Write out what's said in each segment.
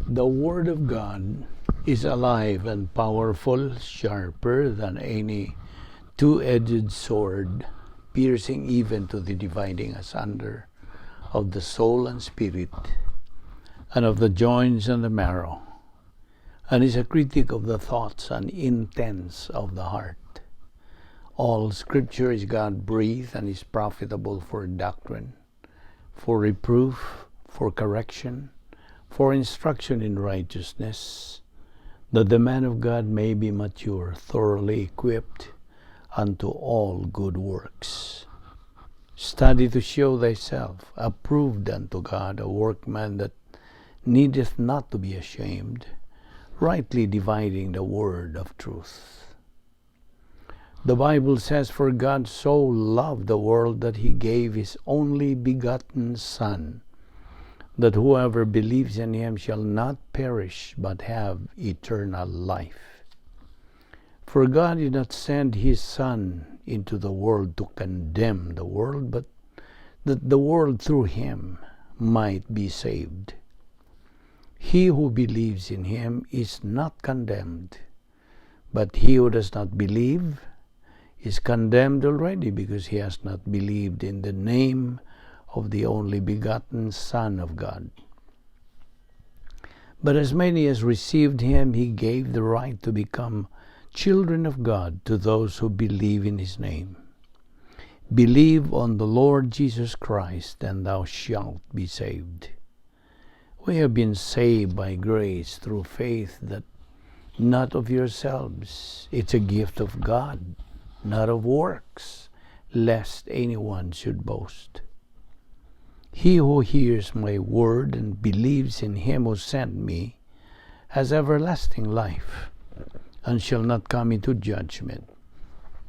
The Word of God is alive and powerful, sharper than any two-edged sword, piercing even to the dividing asunder of the soul and spirit, and of the joints and the marrow, and is a critic of the thoughts and intents of the heart. All Scripture is God breathed and is profitable for doctrine, for reproof, for correction, for instruction in righteousness, that the man of God may be mature, thoroughly equipped unto all good works. Study to show thyself approved unto God, a workman that needeth not to be ashamed, rightly dividing the word of truth. The Bible says, "For God so loved the world that he gave his only begotten Son, that whoever believes in him shall not perish but have eternal life." For God did not send his Son into the world to condemn the world, but that the world through him might be saved. He who believes in him is not condemned, but he who does not believe is condemned already, because he has not believed in the name of the only begotten Son of God. But as many as received him, he gave the right to become children of God, to those who believe in his name. Believe on the Lord Jesus Christ, and thou shalt be saved. We have been saved by grace through faith, that not of yourselves. It's a gift of God, not of works, lest anyone should boast. He who hears my word and believes in him who sent me has everlasting life and shall not come into judgment,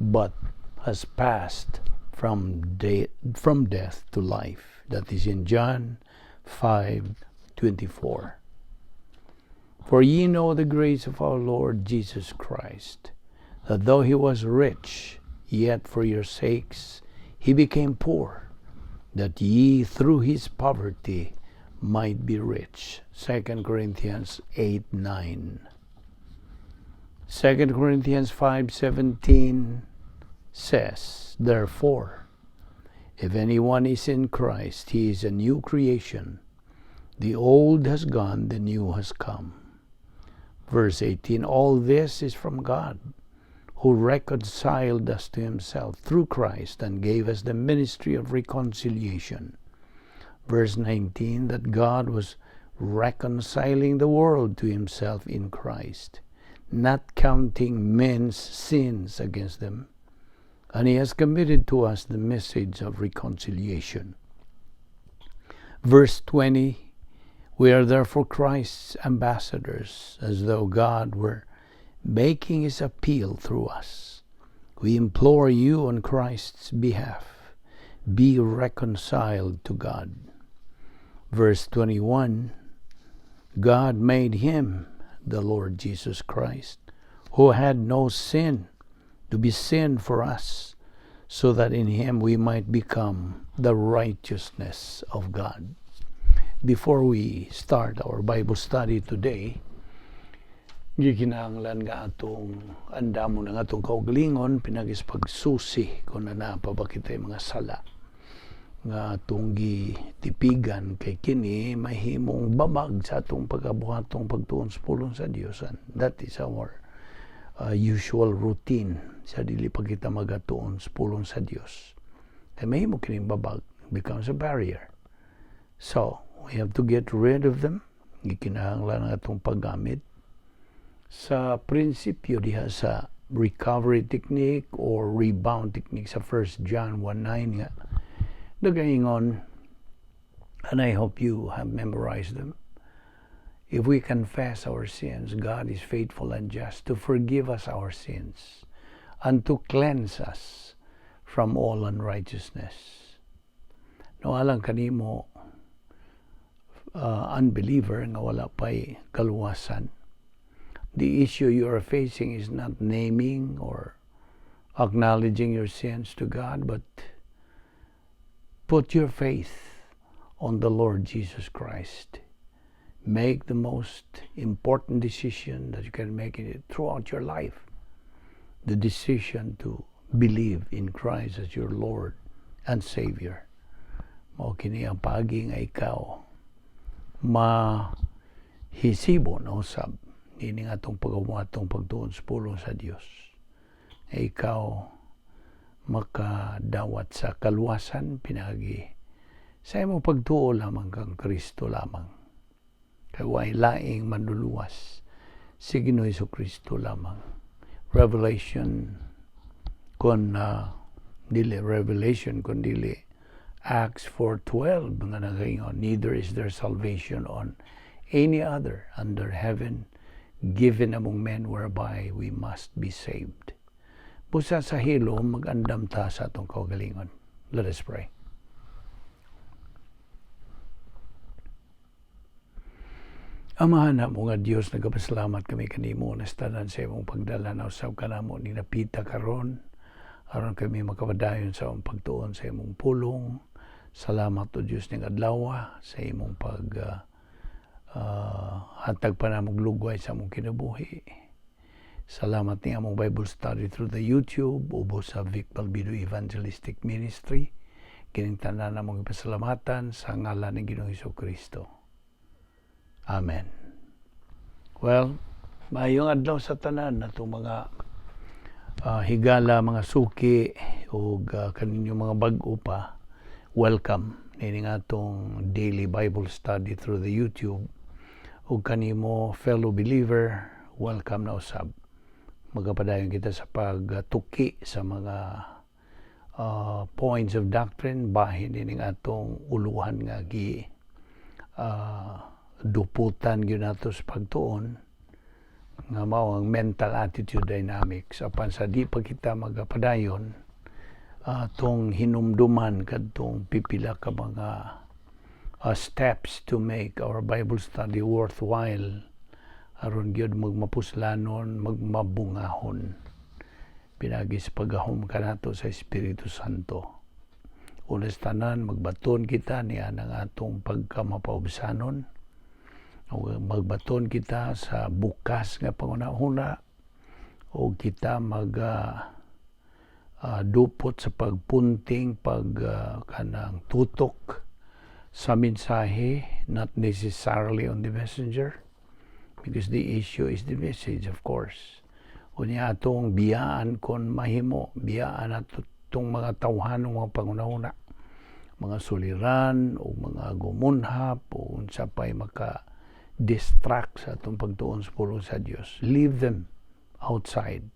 but has passed from death to life. That is in John 5:24. For ye know the grace of our Lord Jesus Christ, that though he was rich, yet for your sakes he became poor, that ye through his poverty might be rich. 2 Corinthians 8:9. 2 Corinthians 5:17 says, "Therefore, if anyone is in Christ, he is a new creation. The old has gone, the new has come." Verse 18, "All this is from God, who reconciled us to himself through Christ and gave us the ministry of reconciliation." Verse 19, "That God was reconciling the world to himself in Christ, not counting men's sins against them. And he has committed to us the message of reconciliation." Verse 20, "We are therefore Christ's ambassadors, as though God were making his appeal through us. We implore you on Christ's behalf, be reconciled to God." Verse 21, "God made him, the Lord Jesus Christ, who had no sin, to be sin for us, so that in him we might become the righteousness of God." Before we start our Bible study today, gikinahanglan nga atong andamon ang atong kaugalingon pinaagi sa pagsusi kung naa pa ba kitay mga sala nga atong gitipigan, kay kini mahimong babag sa atong pagabuhatong pagtuon sa pulong sa Dios, and that is our usual routine sa dili pa kita magatuon sa pulong sa Dios, kay mahimo kining babag, becomes a barrier. So we have to get rid of them. Gikinahanglan ang atong paggamit sa prinsipyo diha sa recovery technique or rebound technique sa 1 John 1:9 nga nagaingon, and I hope you have memorized them, "If we confess our sins, God is faithful and just to forgive us our sins and to cleanse us from all unrighteousness." No, alang kanimo, unbeliever nga wala pa'y kaluwasan, the issue you are facing is not naming or acknowledging your sins to God, but put your faith on the Lord Jesus Christ. Make the most important decision that you can make in it throughout your life. The decision to believe in Christ as your Lord and Savior. Mao kini ang paagi nga ikaw mahisibo na usab nining atong pag atong pagtuon sa pulong sa Dios. Nga ikaw makadawat sa kaluwasan pinaagi sa imong pagtuo lamang kang Kristo lamang. Kay way laing manluluwas si Ginoo Kristo lamang. Revelation kon dili Revelation kun dili Acts 4:12 nga nagaingon, "Neither is there salvation on any other under heaven given among men whereby we must be saved." Busa sa hilom, mag-andam ta sa atong kaugalingon. Let us pray. Amahan namo nga Dios, nagapasalamat kami kanimo na tanan sa imong pagdala na usab kanamo ni napita karon aron kami makapadayon sa imong pagtuon sa imong pulong. Salamat, O Dios, ning adlaw sa imong pag hatag pa namong lugway sa among kinabuhi. Salamat ni among Bible study through the YouTube ubos sa Vic Balbido Evangelistic Ministry. Kining tanan namong ipasalamatan sa ngalan ni Ginoong Kristo. Amen. Well, maayong adlaw sa tanan natong mga higala, mga suki ug kaninyong mga bag-o pa. Welcome nining atong daily Bible study through the YouTube. Ug kanimo fellow believer, welcome na usab. Magapadayon kita sa pagtuki sa mga points of doctrine bahin nining atong uluhan nga gi duputan gyud nato sa pagtuon nga mao ang mental attitude dynamics. Apan sa di pa kita magapadayon, tong hinumduman kadtong pipila ka mga steps to make our Bible study worthwhile aron gyud magmapuslanon, magmabungahon pinagi sa paggahom kanato sa Espiritu Santo. Una sa tanan, magbaton kita niya ng atong pagkamapaubsanon, magbaton kita sa bukas nga pangunahuna o kita mag dupot sa pagpunting, pag kanang tutok sa mensahe, not necessarily on the messenger, because the issue is the message, of course. Unya atong biyaan kon mahimo, biyaan ato itong mga tawhanong mga pangunahuna, mga suliran o mga gumunhap o unsa pa'y maka distract sa atong pagtuon sa pulong sa Dios. Leave them outside.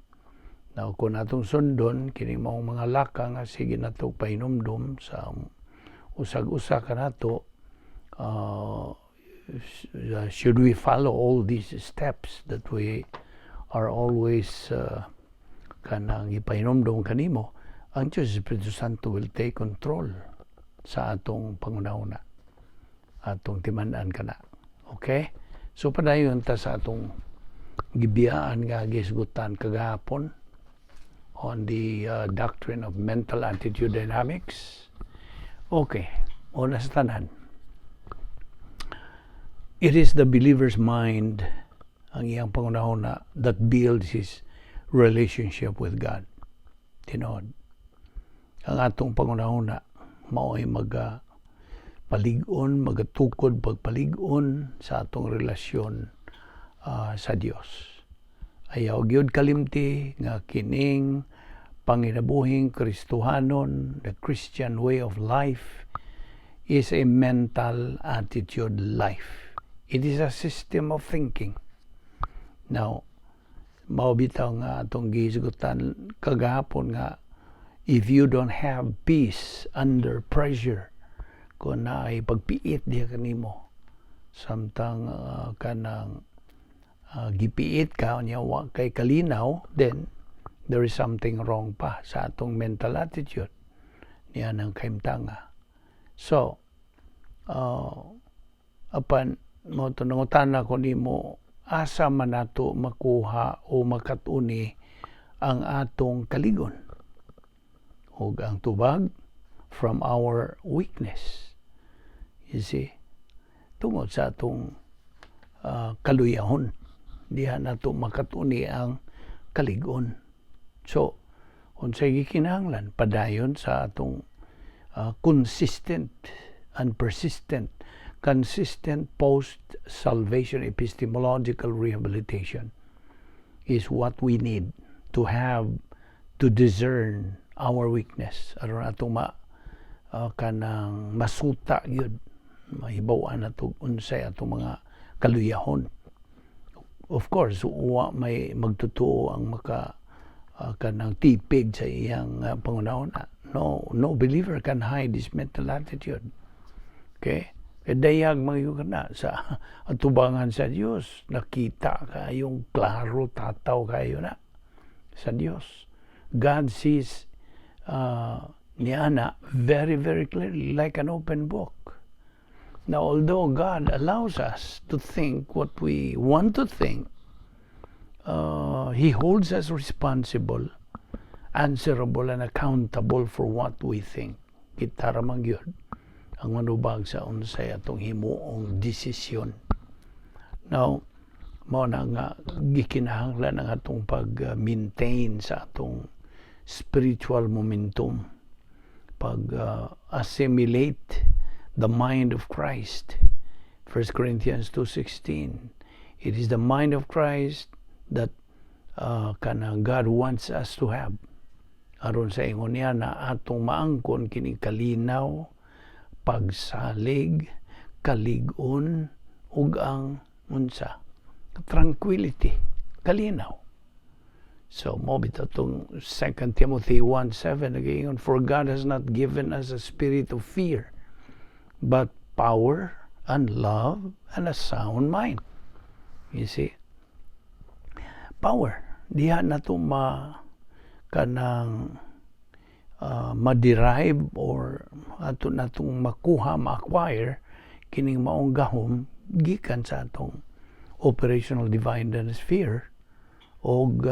Now, kung atong sundon, kini maong mga laka nga sige nato pahinumdum sa usag-usa kanato, should we follow all these steps that we are always kanang ipahinumdum kanimo, ang Diyos Espiritu Santo will take control sa atong pangunahuna, atong timan-an kana. Okay? So padayon ta sa atong gibiyaan nga gisgutan kagahapon on the doctrine of mental attitude dynamics. Okay, una sa tanan. It is the believer's mind, ang iyang pangunahuna, that builds his relationship with God. Tinuod. Ang atong pangunahuna mao'y maga palig-on, magatukod pagpalig-on sa atong relasyon sa Dios. Ayaw gyud kalimti nga kining panginabuhing Kristohanon, the Christian way of life, is a mental attitude life. It is a system of thinking. Now, mao bitaw nga atong gihisgutan kagahapon nga if you don't have peace under pressure, kung naay pagpiit diha kanimo samtang kanang gipiit ka unya wa kay kalinaw, then there is something wrong pa sa atong mental attitude niya ng kahimtanga. So apan mao to nangutana ko nimo, asa man nato makuha o makat-uni ang atong kaligon? Ug ang tubag, from our weakness, you see, tungod sa atong kaluyahon. Diha nato makatuni ang kalig-on. So, unsay gikinahanglan? Padayon sa atong consistent and persistent, consistent post-salvation epistemological rehabilitation is what we need to have to discern our weakness aron atong ma kanang masuta gyud, mahibaw-an nato unsay atong mga kaluyahon. Of course, wa may magtotoo ang maka kanang tipig sa iyang panghunahuna. No believer can hide his mental attitude, okay? Kay dayag man gyud na sa atubangan sa Dios, nakita kayong klaro, tataw kayo na sa Dios. God sees niana very, very clearly, like an open book. Now, although God allows us to think what we want to think, He holds us responsible, answerable, and accountable for what we think. Kita ra man gyud ang manubag sa unsay atong himuong desisyon. Now, mao na nga gikinahanglan ang atong pag-maintain sa atong spiritual momentum, pag assimilate the mind of Christ. 1 Corinthians 2:16. It is the mind of Christ that kanang God wants us to have aron sa ingon niya na atong maangkon kining kalinaw, pagsalig, kalig-on ug ang unsa, tranquility, kalinaw. So mao bitaw tong 2 Timothy 1:7 nagaingon, "For God has not given us a spirit of fear, but power and love and a sound mind." You see? Power. Diha na to ma kanang ma-derive or ato natong makuha, ma-acquire kining maong gahom gikan sa atong operational divine sphere og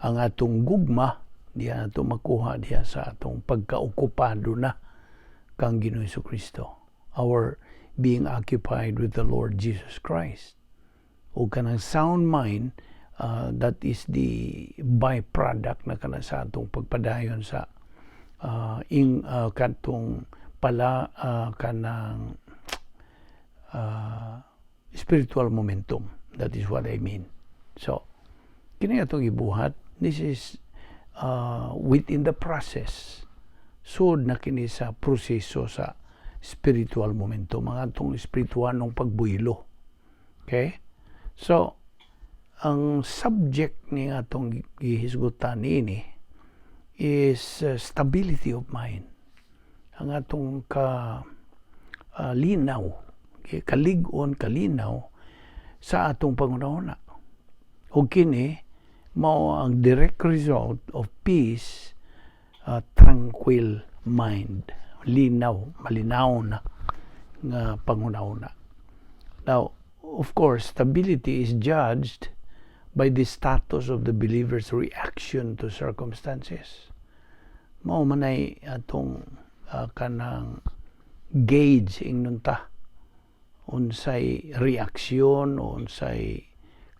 ang atong gugma, diha nato makuha diha sa atong pagkaokupado na kang Ginoong Kristo, our being occupied with the Lord Jesus Christ. O kanang sound mind, that is the byproduct na kana sa atong pagpadayon sa ing katong pala kanang spiritual momentum. That is what I mean. So kini atong ibuhat, this is within the process. Sud na kini sa proseso sa spiritual momentum, ang atong espiritualong pagbuylo. Okay, so ang subject ni atong gihisgutan niini is stability of mind, ang atong ka linaw, okay, kalig-on, kalinaw sa atong panghunahuna, ug kini mao ang direct result of peace, tranquil mind, linaw, malinaw na nga panghunahuna. Now, of course, stability is judged by the status of the believer's reaction to circumstances. Mao manay atong kanang gauge, ingnon ta, unsay reaksyon o unsay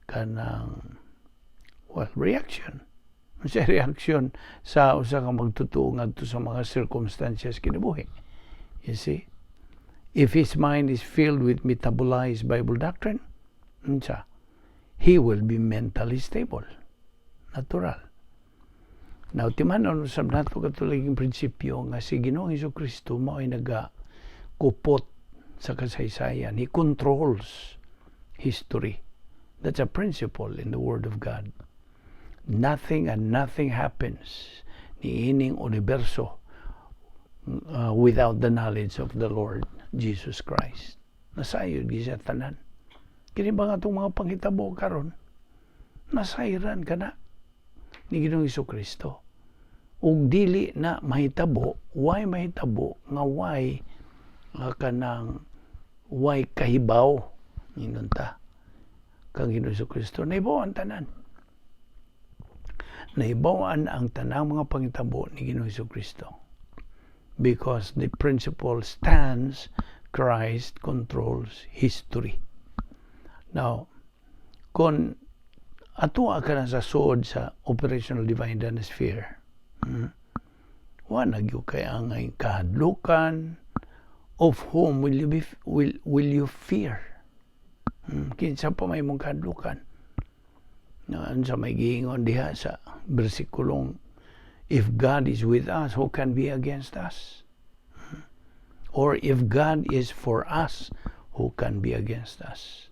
kanang, well, reaction, unsay reaksyon sa usa ka magtotoo ngadto sa mga circumstances kinabuhi. You see, if his mind is filled with metabolized Bible doctrine, unsa, he will be mentally stable, natural. Now, timanon usab nato katulaging prinsipyo nga si Ginoong Kristo mao ay naga kupot sa kasaysayan. He controls history. That's a principle in the Word of God. Nothing and nothing happens niining universo without the knowledge of the Lord Jesus Christ. Nasayod gyud siya tanan. Kini ba nga itong mga panghitabo karon, nasayran kana ni Ginoong Kristo. Ug dili na mahitabo, why mahitabo nga why kanang why kahibaw, ingon ta, kang Ginoong Kristo? Nahibaw ang tanan, nahibaw-an ang tanang mga panghitabo ni Ginoong Kristo because the principle stands: Christ controls history. Now, Kung atua ka na sa suod sa operational divine sphere, wa na gyud kay angay kahadlukan. Of whom will you fear? Kinsa pa may mong kahadlukan? Na sa may giingon diha sa versikulong, "If God is with us, who can be against us?" Or "If God is for us, who can be against us?"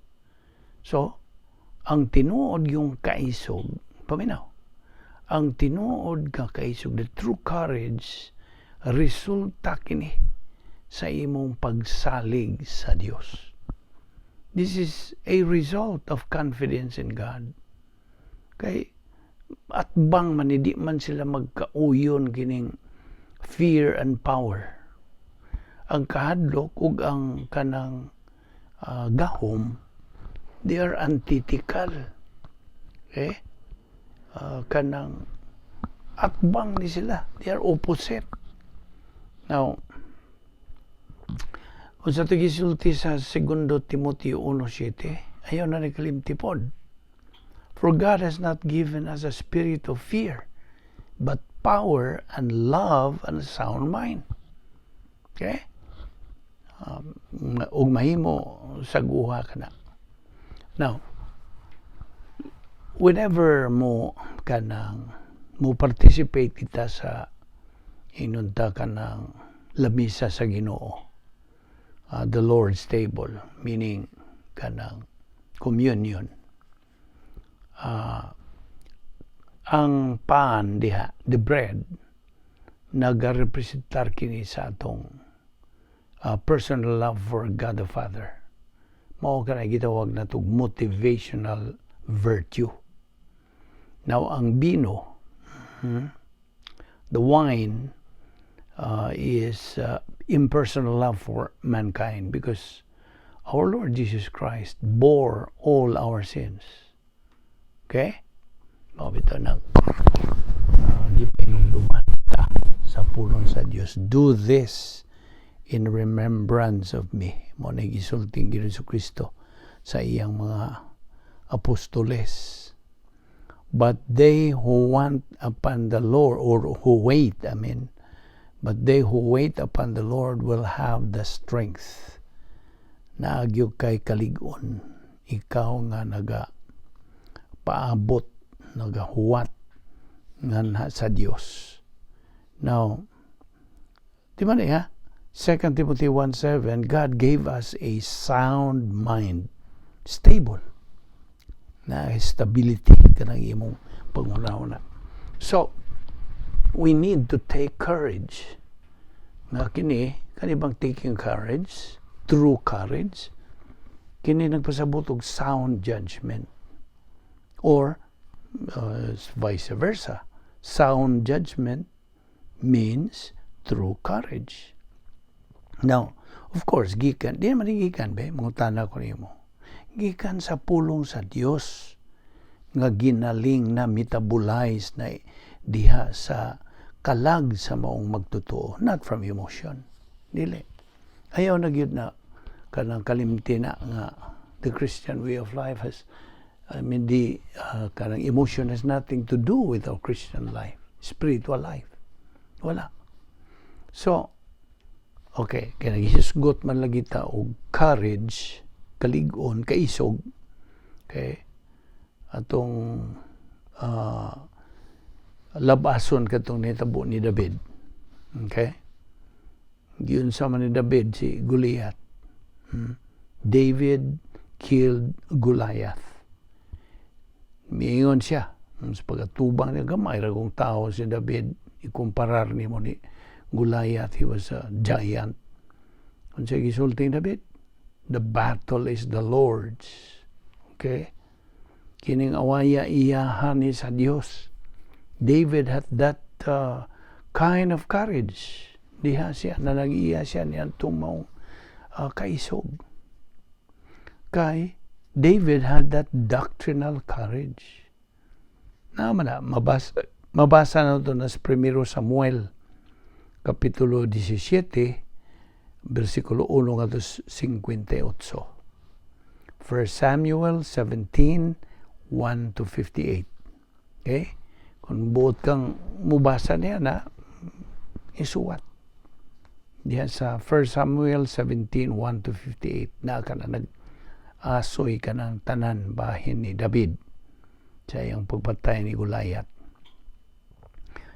So, ang tinuod gyung kaisog, paminaw, ang tinuod ka kaisog, the true courage, resulta kini sa imong pagsalig sa Dios. This is a result of confidence in God. Kay atbang man, hindi man sila magkauyon kining fear and power. Ang kahadlok ug ang kanang gahom, they are antithetical. Okay? Kanang atbang ni sila. They are opposite. Now, kung sa gisulti sa Segundo Timoteo 1:7, ayaw na nagkalimti pod. "For God has not given us a spirit of fear, but power and love and a sound mind." Okay? Ug mahimo sa guha ka na. Now, whenever mo kanang mo participate kita sa inunta ka ng lamisa sa Ginoo, the Lord's table, meaning kanang communion. Ang pan diha, the bread, nagarepresentar kini sa atong personal love for God the Father. Mao kana gitawag natog motivational virtue. Now, ang bino, the wine, is impersonal love for mankind because our Lord Jesus Christ bore all our sins. Okay? Mao bitaw nang gipainumduman ta sa pulong sa Dios. "Do this in remembrance of me." Mao na gisulting Ginoong Kristo sa iyang mga apostoles. But they who want upon the Lord, or who wait, I mean, but they who wait upon the Lord will have the strength. Naa gyud kay kalig-on, ikaw nga naga paabot, nagahuwat nga sa Dios. Now, di ba niya? 2 Timothy 1:7, God gave us a sound mind, stable, na stability kanang imong panghuna-huna. So, we need to take courage. Nga kini, kani bang taking courage, true courage, kini nagpasabot og sound judgment. Or, vice versa. Sound judgment means true courage. Now, of course, gikan, di naman gikan be, mangutana ko nimo. Gikan sa pulong sa Dios nga ginaling na metabolize na diha sa kalag sa maong magtotoo, not from emotion. Dili. Ayaw na gyud na kanang kalimti na nga the Christian way of life has, I mean, the kanang emotion has nothing to do with our Christian life, spiritual life. Wala. So, okay, kaya naghisgot man lagi ta og courage, kalig-on, kaisog, okay, atong labason katong nitabo ni David. Okay? Giunsa man ni David si Goliath. David killed Goliath. Miingon siya sa pagkatubang niya, gamay ra kong tao si David ikumparar nimo ni Goliath, he was a giant. Unsa gisulti ni David? "The battle is the Lord's." Okay? Kining awaya iyahan ni sa Dios. David had that kind of courage. Diha siya, na nag-iya siya niya maong kaisog. Kay David had that doctrinal courage. Na man na, mabasa na ito na sa Primero Samuel, Kapitulo 17, versikulo 1 ngadto 58. 1 Samuel 17, 1 to 58. Okay? Kung buot kang mubasa niya na, isuwat. Diha sa 1 Samuel 17, 1 to 58, na ka na nag-asoy ka ng tanan bahin ni David sa iyang pagpatay ni Goliath.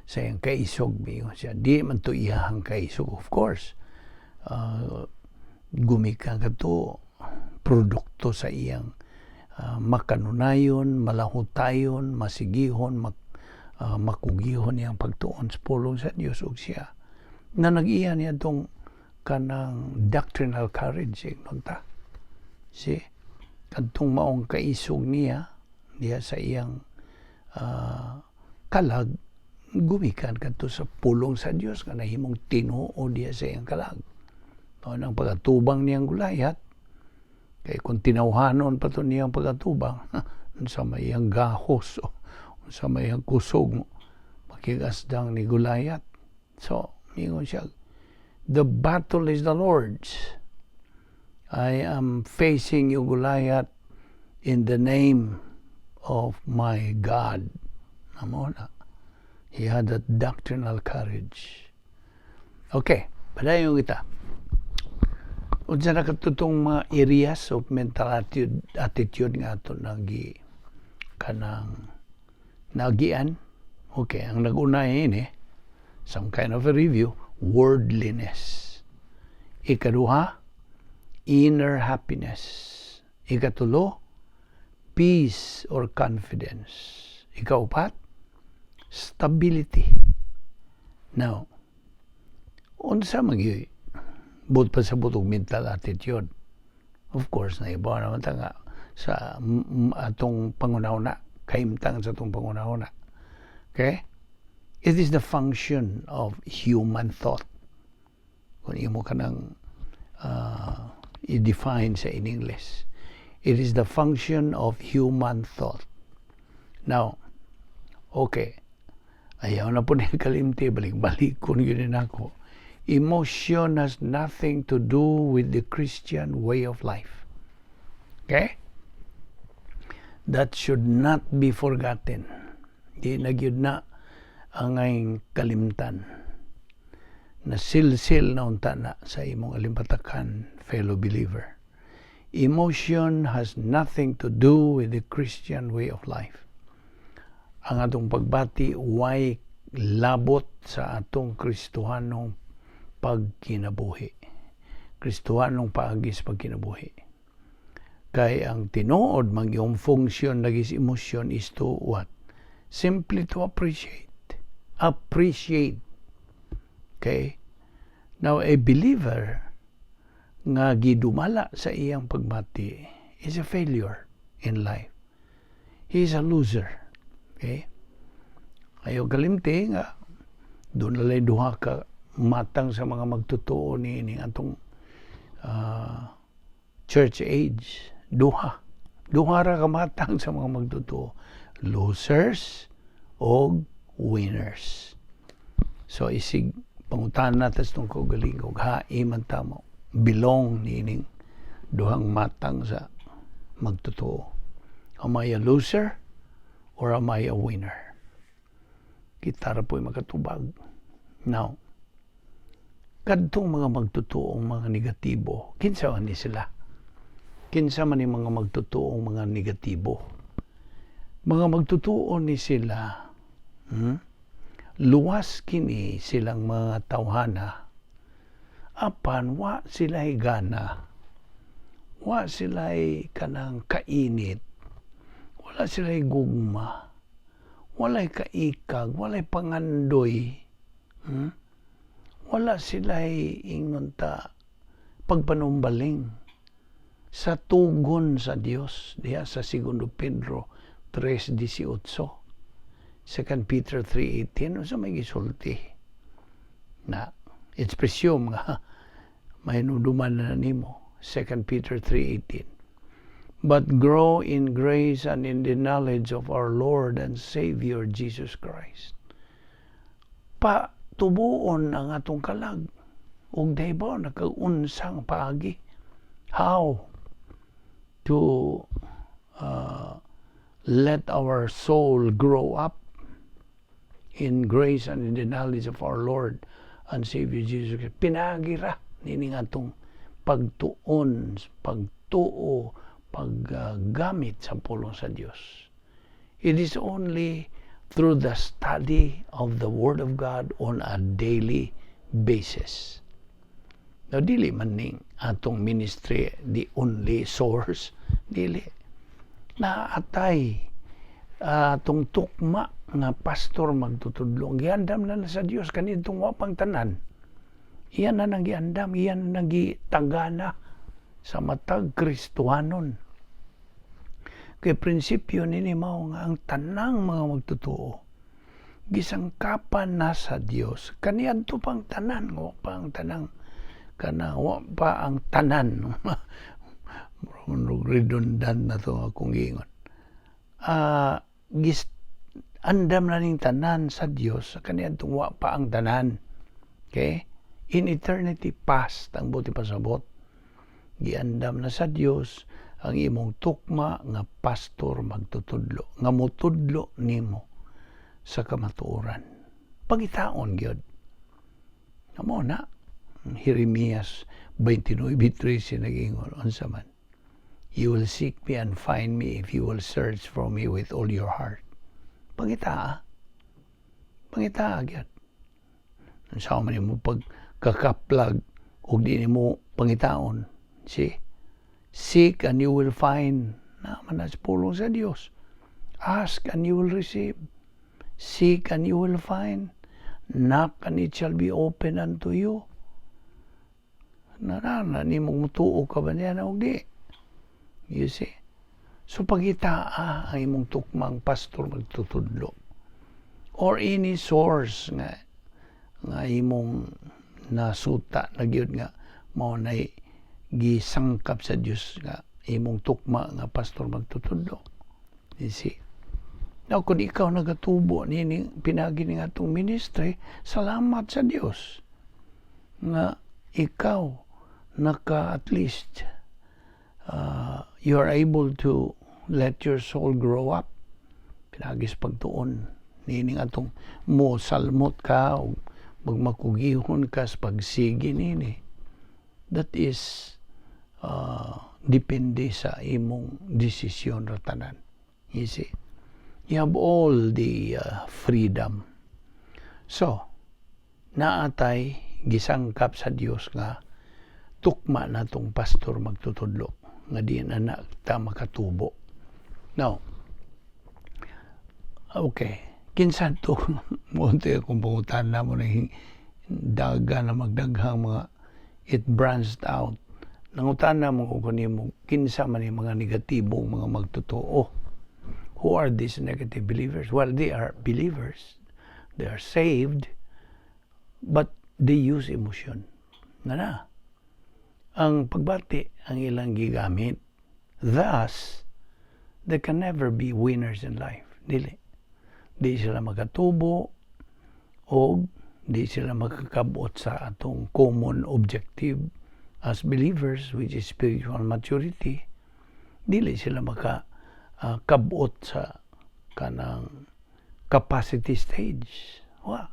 Sa iyang kaisog, miingon siya. Di man to iyahang kaisog, of course. Gumikan kadto produkto sa iyang makanunayon, malahutayon, masigihon, makugihon iyang pagtuon sa pulong sa Dios ug siya na nag-iya niya tong kanang doctrinal courage ingnon ta. Si kadtong maong kaisog niya diha sa iyang kalag gumikan kadto sa pulong sa Dios nga nahimong tinuod diha sa iyang kalag. Mao nang pag-atubang niyang Goliath, kay kung tinawhanon pa to niyang pag-atubang, unsa may iyang gahos o unsa may iyang kusog mo makigasdang ni Goliath. So, mingon siya, "The battle is the Lord's. I am facing you, Goliath, in the name of my God." Amo na. He had that doctrinal courage. Okay, padayon kita. Unsa na katutong mga areas of mental attitude nga ato nagi kanang nagian? Okay, ang nag-una ini, some kind of a review, worldliness. Ikaduha, inner happiness. Ikatulo, peace or confidence. Ikaupat, stability. Now, unsa man gyud buot pa sa butog mental attitude? Of course, naibaw naman ta nga sa atong panghunahuna, kahimtang sa atong panghunahuna. Okay? It is the function of human thought. Kung imo ka nang i-define sa in English. It is the function of human thought. Now, okay. Ayaw na pud ni kalimti, balik-balik ko yun ako. Emotion has nothing to do with the Christian way of life. Okay? That should not be forgotten. Di na gyud na angay kalimtan. Nasilsil na unta na sa imong alimpatakan, fellow believer. Emotion has nothing to do with the Christian way of life. Ang atong pagbati way labot sa atong Kristohanong pagkinabuhi. Kristohanong paagi sa pagkinabuhi. Kay ang tinuod man yung function lagi sa emosyon is to what? Simply to appreciate. Appreciate. Okay? Now, a believer nga gidumala sa iyang pagmati is a failure in life. He is a loser. Okay? Ayaw kalimti nga duna lay duha ka matang sa mga magtotoo ni ini atong church age. Duha. Duha ra ka matang sa mga magtotoo. Losers o winners. So isig pangutana natin sa itong kaugaling og hain man ta mo belong niining duhang matang sa magtotoo. Am I a loser or am I a winner? Kita ra po'y makatubag. Now, kadtong mga magtotoong mga negatibo, kinsa man ni sila? Kinsa man ni mga magtotoong mga negatibo? Mga magtotoo ni sila, Luwas kini silang mga tawhana, apan wa sila gana, wa sila kanang kainit, wala sila gugma, walay kaikag, walay pangandoy, Wala sila ingon ta pagpanumbaling sa tugon sa Dios diha sa Segundo Pedro 3:18, 2 Peter 3:18. Unsa may gisulti na it's presume nga mahinumduman na nimo? 2 Peter 3:18, "But grow in grace and in the knowledge of our Lord and Savior Jesus Christ." Pa tubuon ang atong kalag ug nahibaw na kag unsang paagi how to Let our soul grow up in grace and in the knowledge of our Lord and Savior Jesus Christ. Pinaagi ra niini nga atong pagtuon, pagtuo, paggamit sa pulong sa Dios. It is only through the study of the Word of God on a daily basis. Now, dili man ning atong ministry the only source. Dili. Naatay atong tukma nga pastor magtutudlo. Giandam na na sa Dios kanitong wa pang tanan. Iyan na nang giandam, iyan na nang gitagana sa matag Kristohanon. Kay prinsipyo nini mao nga ang tanang mga magtotoo gisangkapan na sa Dios kaniadto pang tanan, wa pa ang tanang kana, wa pa ang tanan. Murag redundant na to akong giingon. Gis andam na ning tanan sa Dios sa kaniadtong wa pa ang tanan. Okay? In eternity past, ang buot ipasabot, giandam na sa Dios ang imong tukma nga pastor magtutudlo, nga mutudlo nimo sa kamatuoran. Pangitaon gyud. Amo na Jeremias 29:13 nag-ingon, unsa man? "You will seek me and find me if you will search for me with all your heart." Pangitaa. Pangitaa gyud. Unsa man nimo pagkakaplag og di nimo pangitaon? See? Seek and you will find. Na man na sa pulong sa Dios. Ask and you will receive. Seek and you will find. Knock and it shall be open unto you. Na na, na nimo mutuo ka ba niya na og di? You see? So pangitaa ang imong tukmang pastor magtutudlo or any source nga imong nasuta na gyud nga mao nay gisangkap sa Dios nga imong tukma nga pastor magtutudlo. You see? Now, kung ikaw nagatubo nini pinagi ni atong ministry, salamat sa Dios nga ikaw naka at least you are able to let your soul grow up pinagi sa pagtuon nining atong mo salmot ka o magmakugihon ka sa pagsigi nini. That is depende sa imong desisyon ra tanan. You see, you have all the freedom. So naatay gisangkap sa Dios nga tukma natong pastor magtutudlo nga di na na ta makatubo. Now, okay, kinsa to? Mo akong pangutana mo na daga na magdaghang mga it branched out. Nangutana mo ko kanimo kinsa man yung mga negatibong mga magtotoo. Who are these negative believers? Well, they are believers. They are saved, but they use emotion. Na na. Ang pagbati ang ilang gigamit. Thus, they can never be winners in life. Dili. Di sila makatubo o di sila makakabot sa atong common objective as believers, which is spiritual maturity. Dili sila maka kabot sa kanang capacity stage. Wa.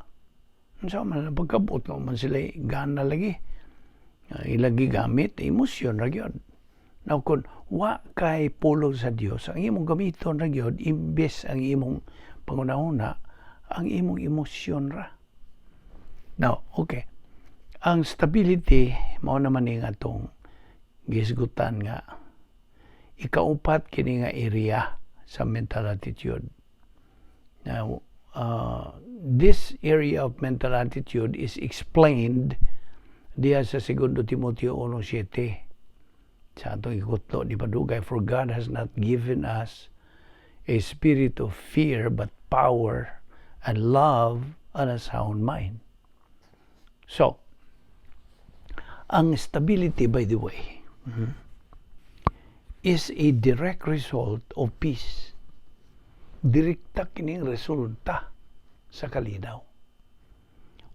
Unsa man ang pagkabot nga man sila gana lagi. Ilang gigamit emosyon ra gyud. Now, kung wa kay pulong sa Dios, ang imong gamiton ra gyud, imbes ang imong pangunahuna, ang imong emosyon ra. Now, okay. Ang stability mao naman ni nga atong gisgutan nga ikaupat kini nga area sa mental attitude. Now, this area of mental attitude is explained diya sa 2 Timoteo 1:7 sa atong ikutlo di padugay: "For God has not given us a spirit of fear, but power and love and a sound mind." So ang stability, by the way, is a direct result of peace. Direkta kining resulta sa kalinaw.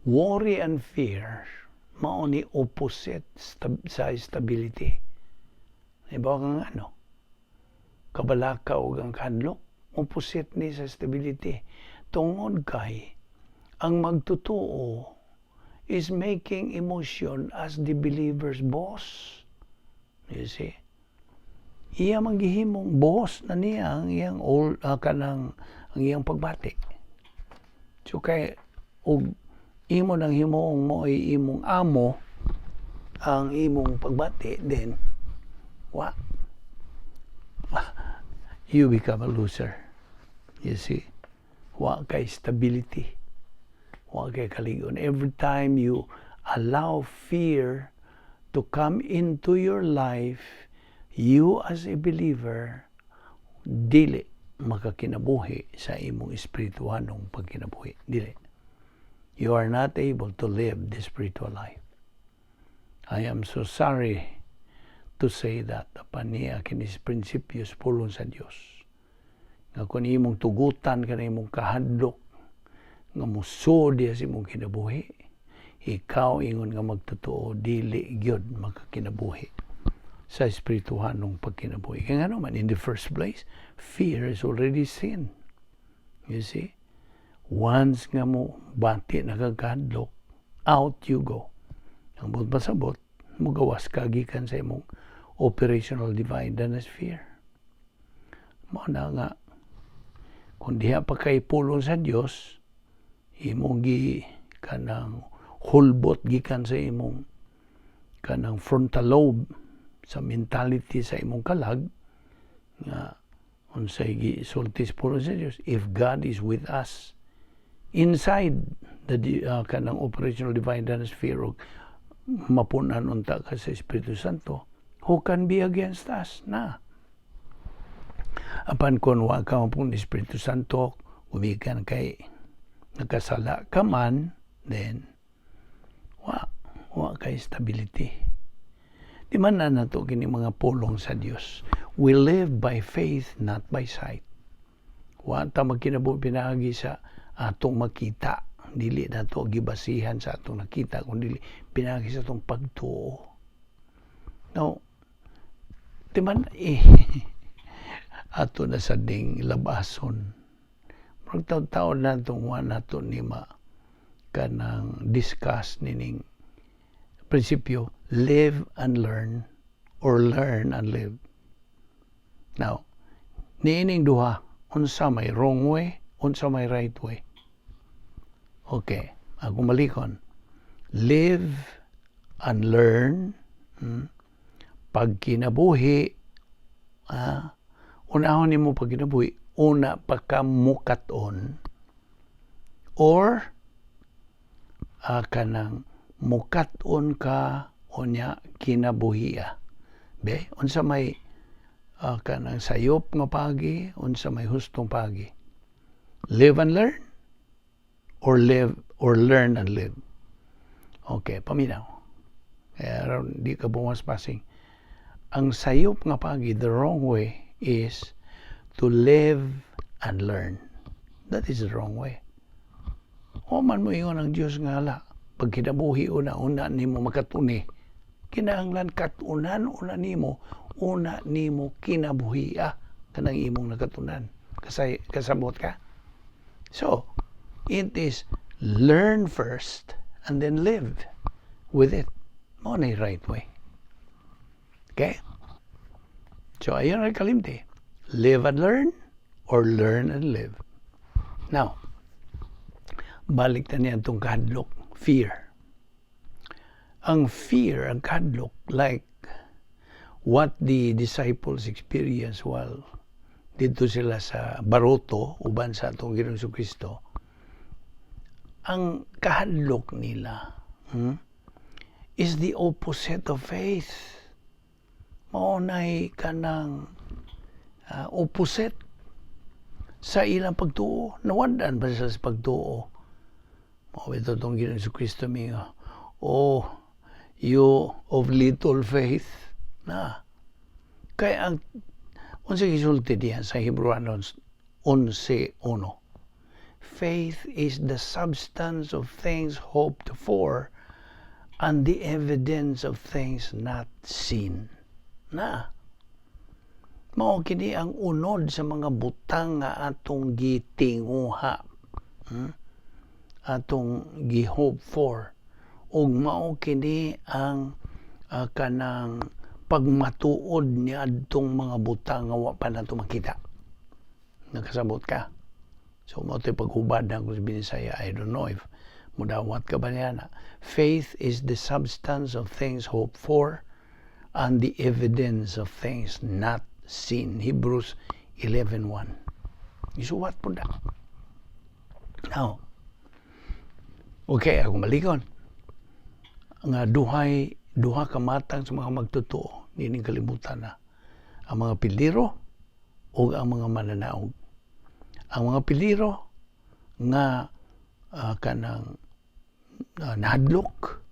Worry and fear mao ni opposite sa stability. Iba kang ano, kabalaka o ang kahadlok, Opposite ni sa stability. Tungod kay ang magtotoo is making emotion as the believer's boss. You see? Iya man gihimong boss na niya ang iyang old, kanang ang iyang pagbati. So kay og imo nang himuong mo ay imong amo ang imong pagbati, then wa you become a loser. You see? Wa kay stability. Wa kay kaligon. Every time you allow fear to come into your life, you as a believer, dili makakinabuhi sa imong espirituhanong pagkinabuhi. Dili. You are not able to live the spiritual life. I am so sorry to say that, apan niya kini prinsipyo sa pulong sa Dios. Nga kung imong tugutan ka na imong kahadlok nga musod diha sa imong kinabuhi, ikaw ingon nga magtotoo, dili gyud makakinabuhi sa espirituhanong pagkinabuhi. Kaya nga naman, in the first place, fear is already sin. You see? Once nga mo bati na kag kahadlok, out you go. Ang buot pasabot, mugawas ka gikan sa imong operational divide than as fear. Mao na nga, kung diha pa kay pulong sa Dios, imong gi kanang hulbot gikan sa imong kanang frontal lobe sa mentality sa imong kalag nga unsay gisulti sa pulong sa Dios. If God is with us inside the kanang operational divine sphere og mapunan unta ka sa Espiritu Santo, who can be against us na? Apan kung wa ka mapun Espiritu Santo, gumikan kay nakasala ka man, then wa kay stability. Di man na nato kini mga pulong sa Dios. We live by faith, not by sight. Wa ta magkinabuhi pinaagi sa atong makita. Dili nato gibasihan sa atong nakita, kun dili pinaagi sa atong pagtuo. Now, di man eh, ato na sa ding labason. Murag taon-taon na itong wa nato ni ma kanang discuss nining prinsipyo, live and learn or learn and live. Now, niining duha, unsa may wrong way, unsa may right way? Okay, ako malikon. Live and learn. Pagkinabuhi, unahon nimo pagkinabuhi, una pa ka mukat-on or kanang mukat-on ka unya kinabuhia. Be, unsa may kanang sayop nga pagi, unsa may hustong pagi? Live and learn or live or learn and live? Okay, paminaw. Kaya aron di ka bumas-pasing. Ang sayop nga pagi, the wrong way, is to live and learn. That is the wrong way. O man mo ingon ang Diyos nga ala, pag kinabuhi una, una nimo makatuni. Kinahanglan katunan una nimo, una nimo kinabuhi kanang imong nakatunan. Kasay, kasabot ka? So, it is learn first and then live with it. Mao na right way. Okay? So, ayun ay kalimti. Live and learn or learn and live. Now, balik ta niya itong kahadlok, fear. Ang fear, ang kahadlok, like what the disciples experienced while dito sila sa baroto uban sa atong Ginoong Kristo, ang kahadlok nila is the opposite of faith. Mao nay kanang opposite sa ilang pagtuo. Nawadan pa sila sa pagtuo. Mao ito itong Ginoong Kristo mingo, "Oh, you of little faith." Na. Kaya ang unsa gisulti diyan sa Hebrewanos 11:1? Faith is the substance of things hoped for and the evidence of things not seen. Na. Mao kini ang unod sa mga butang nga atong gitinguha. Atong gi-hope for. Ug mao kini ang kanang pagmatuod ni adtong mga butang nga wa pa nato makita. Nakasabot ka? So mao to'y paghubad na sa Binisaya. I don't know if mudawat ka ba niya na. Faith is the substance of things hoped for and the evidence of things not seen. Hebrews 11:1. Isuwat po na. Now, okay, ako malikon. Nga duhay, duha ka matang sa mga magtotoo, nining kalibutan na. Ang mga piliro o ang mga mananaog. Ang mga piliro nga kanang nahadlok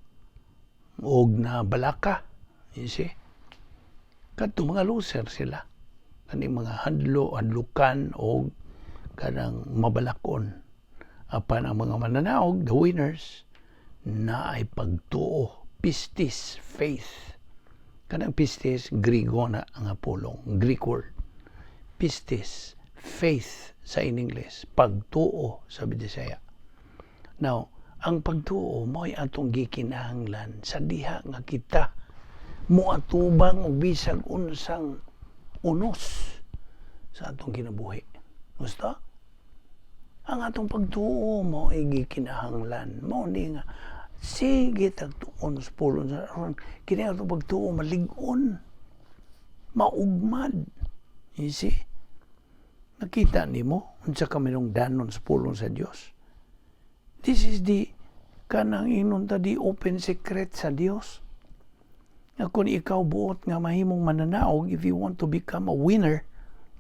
og na balaka, you see, kadto mga loser sila, kani mga hadlo, hadlukan og kanang mabalakon. Apan ang mga mananaog, the winners, na ay pagtuo, pistis, faith. Kanang pistis, Grigo na ang pulong, Greek word, pistis, faith sa in English, pagtuo sa Bisaya. Now, ang pagtuo mo'y atong gikinahanglan sa diha nga kita moatubang og bisag unsang unos sa atong kinabuhi. Gusto? Ang atong pagtuo mo ay gikinahanglan. Mao ni nga sige tagtuon sa pulong sa aron kini atong pagtuo malig-on, maugmad. You see? Nakita nimo unsa ka danon sa pulong sa Dios. This is the kanang ingnon ta, the open secret sa Dios. Nga kung ikaw buot nga mahimong mananaog, if you want to become a winner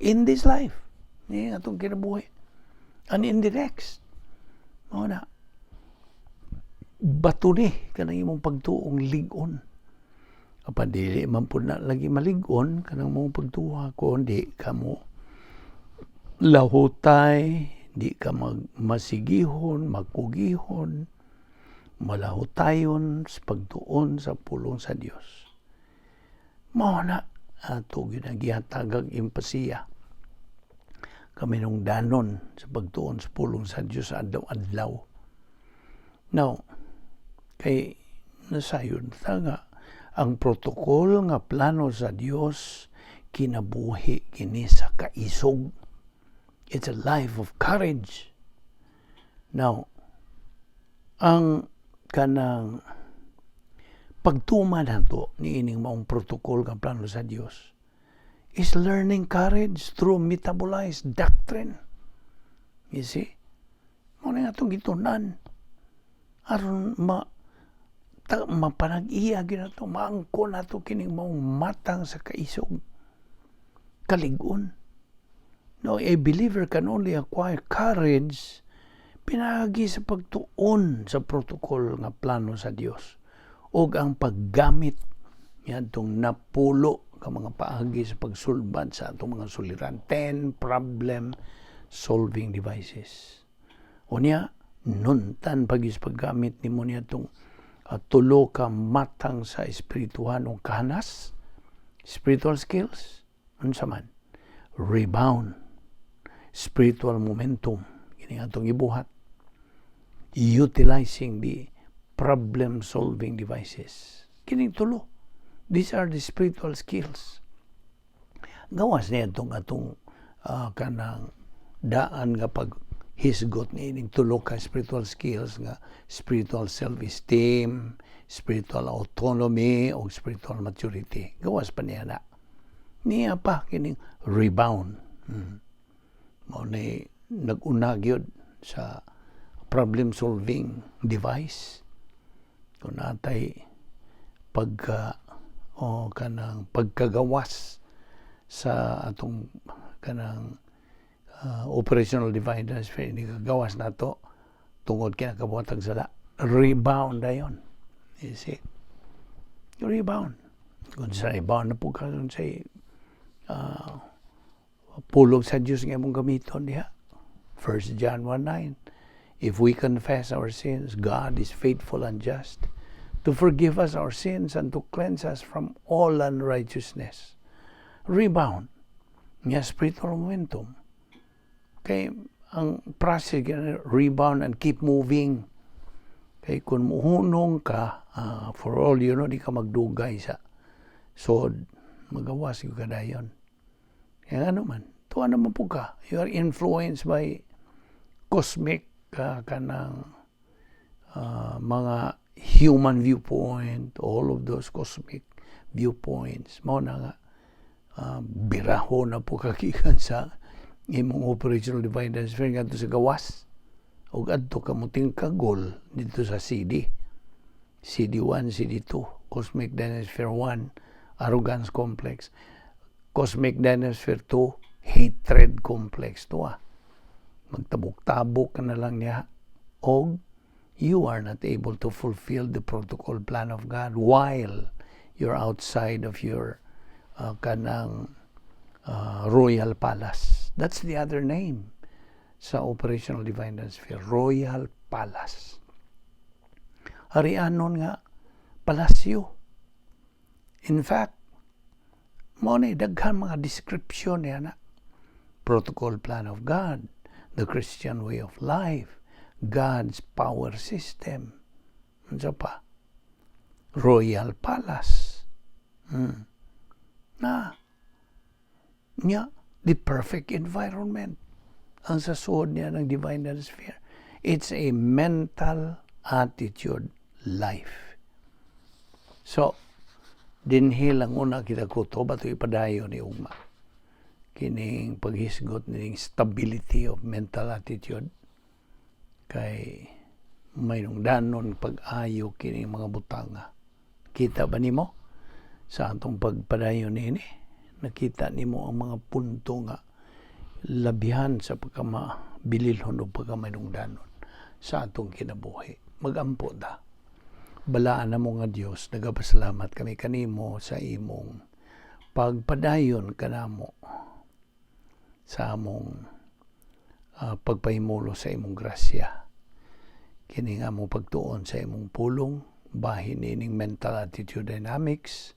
in this life, ni atong kinabuhi, and in the next, mao na, bato ni kanang imong pagtuong lig-on. Apan dili man pud na lagi malig-on kanang mong pagtuo kung di ka mo lahutay, di ka mag masigihon, magkugihon, malahutayon sa pagtuon sa pulong sa Dios. Mao na ato ginagihatagag impasiya kami nung danon sa pagtuon sa pulong sa Dios sa adlaw-adlaw. Now, kay nasayon ta nga ang protocol nga plano sa Dios, kinabuhi kini sa kaisog. It's a life of courage. Now, ang kanang pagtuma nato niining maong protocol nga plano sa Dios is learning courage through metabolized doctrine. You see? Mao na atong gitunan aron ma ta, mapanag-iya gyud nato, maangkon nato kining maong matang sa kaisog, kalig-on. No, a believer can only acquire courage pinaagi sa pagtuon sa protocol nga plano sa Dios ug ang paggamit niadtong 10 ka mga paagi sa pagsulbad sa atong mga suliran, 10 problem solving devices. Unya nuntan pag paggamit nimo niadtong tulo ka matang sa espirituhanong kahanas, spiritual skills. Unsa man? Rebound, spiritual momentum, kini atong ibuhat utilizing the problem solving devices. Kining tulo, these are the spiritual skills. Gawas niya atong kanang daan nga pag hisgot ni ining tulo ka spiritual skills nga spiritual self-esteem, spiritual autonomy o spiritual maturity. Gawas pa niya na. Niya pa kining rebound. Mao ni nag-una gyud sa problem solving device. Kung natay pagka o kanang pagkagawas sa atong kanang operational device, ni kagawas nato tungod kay nakabuhat sala, rebound dayon. You see, rebound. Kung sa rebound na po ka sa pulong sa Diyos nga imong gamiton diha, 1 John 1:9, "If we confess our sins, God is faithful and just to forgive us our sins and to cleanse us from all unrighteousness." Rebound. Nga spiritual momentum. Kay ang process, rebound and keep moving. Kay kung muhunong ka, for all you know, di ka magdugay sa sod, magawas ka dayon. Kaya ano man, tuwa naman po ka. You are influenced by cosmic kanang mga human viewpoint, all of those cosmic viewpoints. Mao na nga, biraho na po kagikan sa imong operational divine sphere ngadto sa gawas ug adto ka motingkagol dito sa CD. CD1, CD2, Cosmic Dynasphere 1, Arrogance Complex, Cosmic Dynasphere 2, Hatred Complex. To ah. Magtabok-tabok ka na lang niya og you are not able to fulfill the protocol plan of God while you're outside of your kanang royal palace. That's the other name sa operational divine sphere, Royal Palace. Harianon nga palasyo. In fact, mao ni daghan mga description niya na protocol plan of God, the Christian way of life, God's power system. Unsa pa? Royal Palace. Na nya the perfect environment ang sa suod niya ng divine sphere. It's a mental attitude life. So, dinhi lang una kita kutob ato ipadayon ni ugma. Kining paghisgot ning stability of mental attitude kay may danon pag-ayo kining mga butanga. Kita ba nimo sa atong pagpadayon niini? Nakita nimo ang mga punto nga labihan sa pagkamabililhon o pagkamanungdanon sa atong kinabuhi. Magampo ta. Balaan na mo nga Dios, nagapasalamat kami kanimo sa imong pagpadayon kanamo sa among pagpahimulo sa imong grasya. Kini nga mo pagtuon sa imong pulong, bahin ining mental attitude dynamics.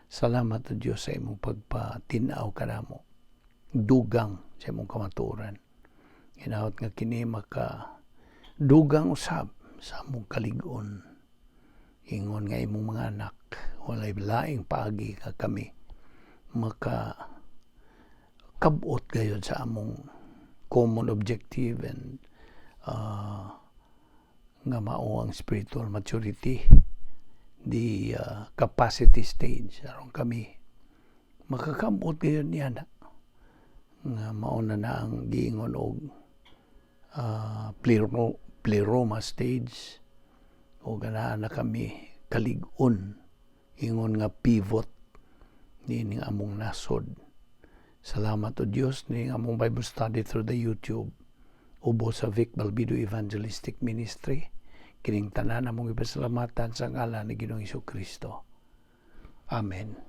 Salamat o Dios sa imong pagpatin-aw kanamo. Dugang sa imong kamatuoran. Hinaot nga kini maka dugang usab sa among kalig-on. Ingon nga imong mga anak, walay laing paagi nga kami maka kabot gayud sa among common objective and nga mao ang spiritual maturity, the capacity stage, aron kami makakabot gayud niya na nga mao na na ang giingon og pleroma stage o ganaan na kami kalig-on ingon nga pivot niining among nasod. Salamat o Dios ning among Bible study through the YouTube ubos sa Vic Balbido Evangelistic Ministry. Kining tanan among ipasalamatan sa ngalan ni Ginoong Kristo. Amen.